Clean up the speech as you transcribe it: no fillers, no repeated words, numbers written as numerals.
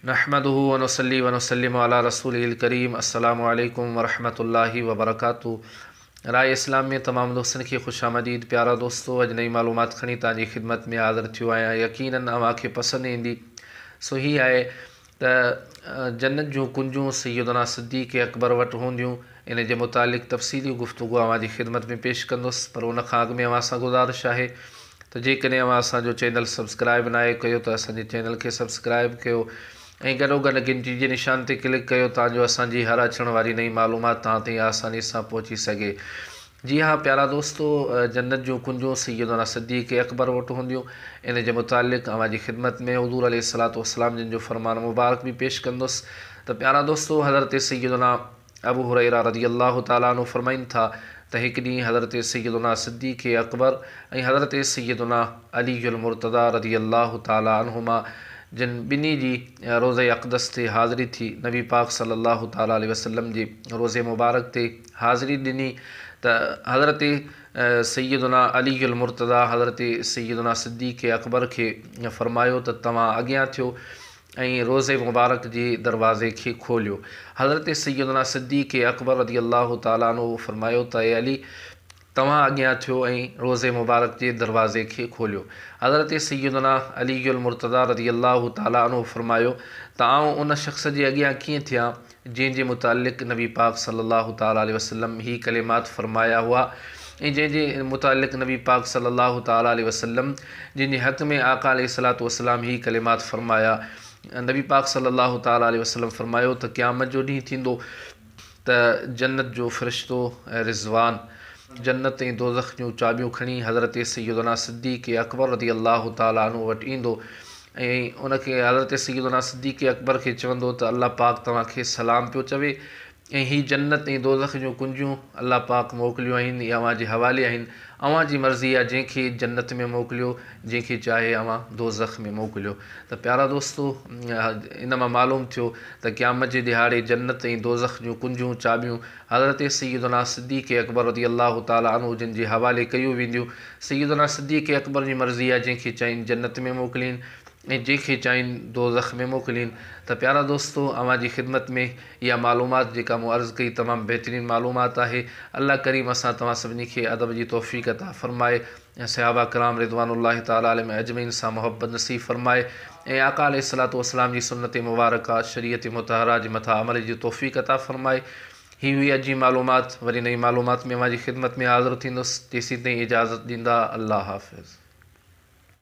نحمده ونصلي ونسلم علي رسوله الڪريم السلام عليڪم ورحمة الله وبرڪاته راء اسلام ۾ تمام دوستن کي خوش آمديد پيارا دوستو اڄ نئين معلومات کڻي توهان جي خدمت ۾ حاضر ٿيو آهيان يقينن اوهان کي پسند ايندي سو هي آهي ته جنت جون ڪنجون سيدنا صديق اڪبر وٽ هونديون ان جي متعلق تفصيلي گفتگو اوهان جي خدمت ۾ پيش ڪندس پر ان کان اڳ ۾ اوهان سان گذارش آهي ته جيڪڏهن اوهان اسان جو چينل سبسڪرائب ناهي ڪيو ته اسان جي چينل کي سبسڪرائب ڪيو ۽ گڏو گڏ گهنٽي جي نشان تي ڪلڪ ڪيو تان جو اسان جي هر اچڻ واري نئين معلومات توهان تائين آساني سان پهچي سگهي. جي ها پيارا دوستو جنت جون ڪنجون سيدنا صديق اڪبر وٽ هونديون ان جي متعلق اوهان جي خدمت ۾ حضور عليه الصلوة والسلام جن جو فرمان مبارڪ به پيش ڪندس ته پيارا دوستو حضرت سيدنا ابو هريره رضي الله تعالٰي عنه فرمائن ٿا ته هڪ ڏينهن حضرت سيدنا صديق اڪبر ۽ حضرت سيدنا علي المرتضيٰ رضي الله تعالٰي عنهما جن ٻنهي جي روضه اقدس تي حاضري ٿي، نبي پاڪ صلّي الله تعالٰي عليه وسلّم جي روضي مبارڪ تي حاضري ڏني ته حضرت سيدنا علي المرتضيٰ حضرت سيدنا صديق اڪبر کي فرمايو ته توهان اڳيان ٿيو ۽ روضي مبارڪ جي دروازي کي کوليو. حضرت سيدنا صديق اڪبر رضي الله تعالٰي عنه فرمايو ته اي علي! توهان اڳيان ٿيو ۽ روضي مبارڪ جي دروازي کي کوليو. حضرت سيدنا علي المرتضيٰ رضي الله تعالٰي عنه فرمايو ته آئون ان شخص جي اڳيان ڪيئن ٿيان جنهن جي متعلق نبي پاڪ صلّي الله تعالٰي عليه وسلّم هي ڪلمات فرمايا هئا ۽ جنهن جي متعلق نبي پاڪ صلّي الله تعالٰي عليه وسلّم جن جي حق ۾ آقا عليه الصلوة والسلام هي ڪلمات فرمايا نبي پاڪ صلّي الله تعالٰي عليه وسلّم فرمايو ته قيامت جو ڏينهن ٿيندو ته جنت جو فرشتو رضوان جنت ۽ دوزخ جون چاٻيون کڻي حضرت سيدنا صديق اڪبر رضي الله تعالٰي عنه وٽ ايندو ۽ ان کي حضرت سيدنا صديق اڪبر کي چوندو ته الله پاڪ توهان کي سلام پيو چوي ۽ هي جنت ۽ دوزخ جون ڪنجيون الله پاڪ موڪليون آهن اهي اوهان جي حوالي آهن اوهان جي مرضي آهي جنهن کي جنت ۾ موڪليو جنهن کي چاهي اوهان دوزخ ۾ موڪليو ته پيارا دوستو ان مان معلوم ٿيو ته قيامت جي ڏهاڙي جنت ۽ دوزخ جون ڪنجيون چاٻيون حضرت سيدنا صديق اڪبر رضي الله تعالٰي عنه جن جي حوالي ڪيون وينديون. سيدنا صديق اڪبر جي مرضي آهي جنهن کي چاهين جنت ۾ موڪلين ۽ جنهن کي چاهين دوزخ ۾ موڪلين ته پيارا دوستو اوهان جي خدمت ۾ اها معلومات جيڪا مون عرض ڪئي تمام بهترين معلومات آهي الله ڪريم اسان توهان سڀني کي ادب جي توفيق عطا فرمائي ۽ صحابه ڪرام رضوان الله تعالٰي عليهم اجمعين سان محبت نصيب فرمائي ۽ آقا عليه الصلوة والسلام جي سنت مبارڪه شريعت مطهره جي مٿان عمل جي توفيق عطا فرمائي. هي هئي اڄ جي معلومات وري نئين معلومات ۾ اوهان جي خدمت ۾ حاضر ٿيندس تيسين تائين اجازت ڏيندا الله حافظ.